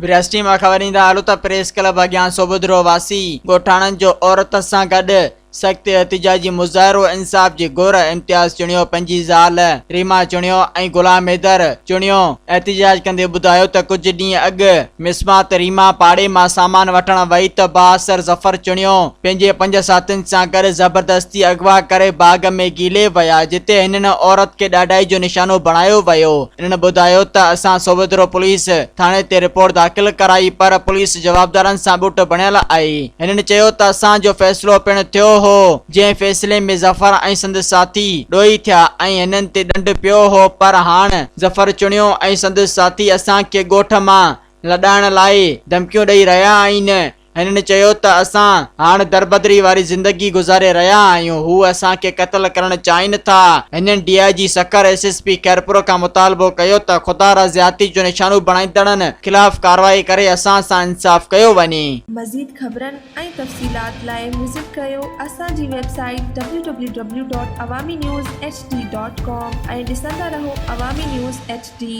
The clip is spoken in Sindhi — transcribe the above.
ورهاستي مان خبر ايندا هلو ته پريس ڪلب اڳيان سوڀودرو واسي ڳوٺاڻن جو عورت سان گڏ سخت احتجاجي مظاهرو، انصاف جي گهر، امتياز چڻيو پنهنجي زال ريما چڻيو ۽ غلام حيدر چڻيو احتجاج ڪندي ٻڌايو ته ڪجهه ڏينهن اڳ مسمات ريما پاڙي مان سامان وٺڻ وئي ته بااثر ظفر چڻيو پنهنجي پنج ساٿين سان گڏ زبردستي اغوا ڪري باغ ۾ گهلي ويا جتي هنن عورت کي ڏاڍائي جو نشانو بڻايو ويو. هنن ٻڌايو ته اسان سوڀودرو پوليس ٿاڻي تي رپورٽ داخل ڪرائي پر پوليس جوابدارن سان ٻٽ بڻيل آهي. هنن چيو ته اسان جو فيصلو پڻ ٿيو هو جنهن فيصلي ۾ ظفر ۽ سندس ساٿي ڏوهي ٿيا ۽ هنن تي ڏنڊ پيو هو پر هاڻ ظفر چڻيو ۽ سندس ساٿي اسان کي ڳوٺ مان لڏائڻ لاء ڌمڪيون ڏئي رهيا آهن. هنن چيو ته اسان هاڻ دربدري واري زندگي گذاري رهيا آهيون، هو اسان کي قتل ڪرڻ چاهين ٿا. هنن D I G Sukkur, S S P Khairpur کان مطالبو ڪيو ته خدارا زيادتي جو نشانو بڻائيندڙن خلاف ڪارروائي ڪري اسان سان انصاف ڪيو وڃي. مزيد خبرن ۽ تفصيلات لاء وزٽ ڪريو اسان جي website W W W dot Awami news H D dot com ۽ ڏسندا رهو عوامي نيوز ايڇ ڊي.